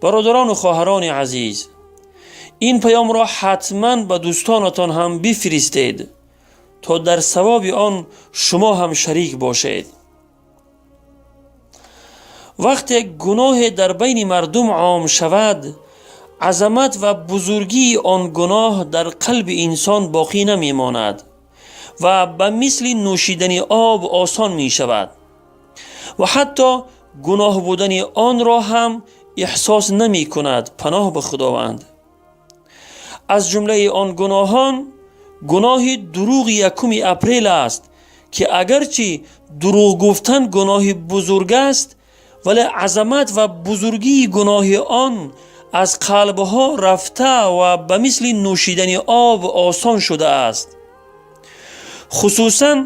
Бародарону хоҳарони азиз, ин паёмро ҳатман ба дӯстонатон ҳам бифиристед, то дар савоби он шумо ҳам шарик бошед. Вақте гуноҳе дар байни мардум ом шавад, азамат ва бузургии он гуноҳ дар қалби инсон боқӣ намемонад ва ба мисли нӯшидани об осон мешавад ва ҳатто гуноҳ будани онро ҳам эҳсос намекунад. Паноҳ ба Худованд. Аз ҷумлаи он гуноҳон гуноҳи дурӯғи 1 апрел аст, ки агарчи дурӯғ гуфтан гуноҳи бузург аст, вале азамат ва бузургии гуноҳи он аз қалбҳо рафта ва ба мисли нӯшидани об осон шудааст, хусусан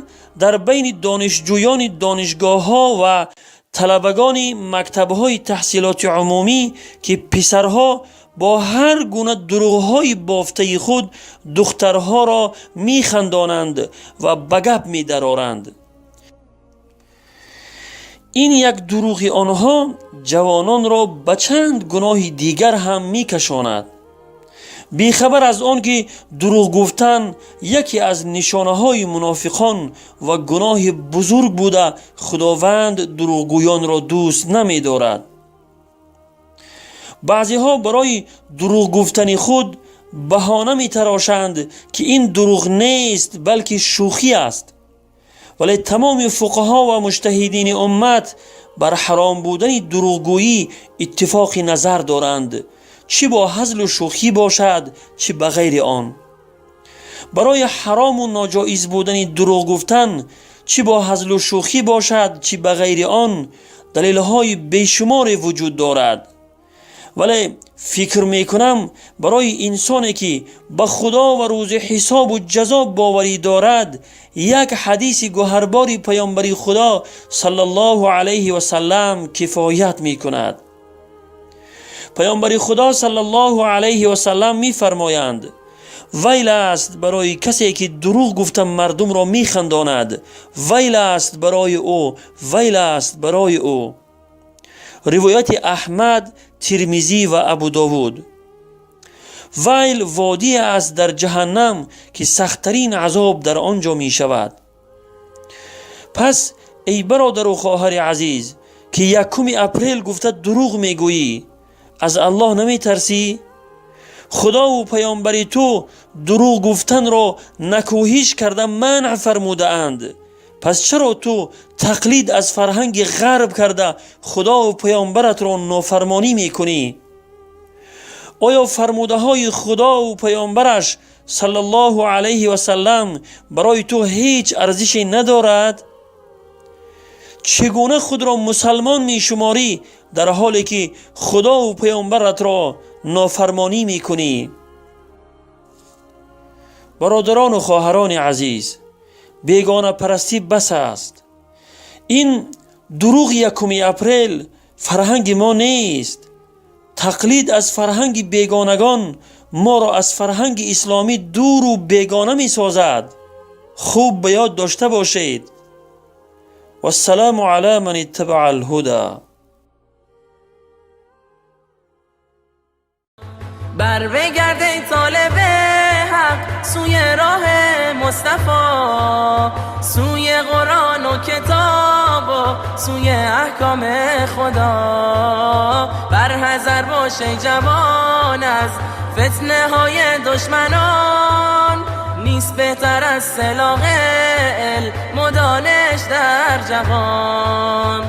дар байни донишҷӯёни донишгоҳҳо ва талабагони мактабҳои таҳсилоти умумӣ, ки писарҳо бо ҳар гуна дурӯғҳои бофтаи худ духтарҳоро механдонанд ва ба гап медароранд. Ин як дурӯғи онҳо ҷавононро ба чанд гуноҳи дигар ҳам мекашонад, бехабар аз он ки дурӯғ гуфтан яке аз нишонаҳои мунофиқон ва гуноҳи бузург буда, Худованд дурӯғгӯёнро дӯст намедорад. Баъзеҳо барои дурӯғ гуфтани худ баҳона метарошанд, ки ин дурӯғ нест, балки шӯхӣ аст, вале тамоми фуқаҳо ва муҷтаҳидини уммат бар ҳаром будани дурӯғгӯӣ иттифоқи назар доранд, чӣ бо ҳазлу шӯхӣ бошад, чӣ ба ғайри он. Барои ҳарому ноҷоиз будани дурӯғ гуфтан, чӣ бо ҳазлу шӯхӣ бошад, чӣ ба ғайри он, далелҳои бешуморе вуҷуд дорад, вале фикр мекунам, барои инсоне ки ба Худо ва рӯзи ҳисобу ҷазо боварӣ дорад, як ҳадиси гӯҳарбори паёмбари Худо саллаллоҳу алайҳи васаллам кифоят мекунад. Паёмбари Худо саллаллоҳу алайҳи васаллам мефармоянд: «Вайл аст барои касе ки дурӯғ гуфта мардумро механдонад. Вайл аст барои ӯ, вайл аст барои ӯ». Ривояти Аҳмад, Тирмизӣ ва Абу Довуд. Вайл водие аст дар ҷаҳаннам, ки сахттарин азоб дар он ҷо мешавад. Пас эй бародару хоҳари азиз, ки 1 апрел гуфта дурӯғ мегӯӣ, аз Аллоҳ наметарсӣ? Худову паёмбари ту дурӯғ гуфтанро накӯҳиш карда манъ фармудаанд. Пас чаро ту тақлид аз фарҳанги ғарб карда, Худову паёмбаратро нофармонӣ мекунӣ? Оё фармудаҳои Худову паёмбараш саллаллоҳу алайҳи васаллам барои ту ҳеҷ арзише надорад? Чӣ гуна худро мусалмон мешуморӣ, дар ҳоле ки Худову паёмбаратро нофармонӣ мекунӣ? Бародарону хоҳарони азиз, бегонапарастӣ бас аст. Ин дурӯғи 1 апрел фарҳанги мо нест. Тақлид аз фарҳанги бегонагон моро аз фарҳанги исломӣ дуру бегона месозад. Хуб ба ёд дошта бошед. Вассалому ала ман иттабаа алҳуда. بر بگرد ای طالب حق سوی راه مصطفی، سوی قرآن و کتاب و سوی احکام خدا. بر حذر باش ای جوان از فتنه های دشمنان، نیست بهتر از سلاح علم و دانش در جهان.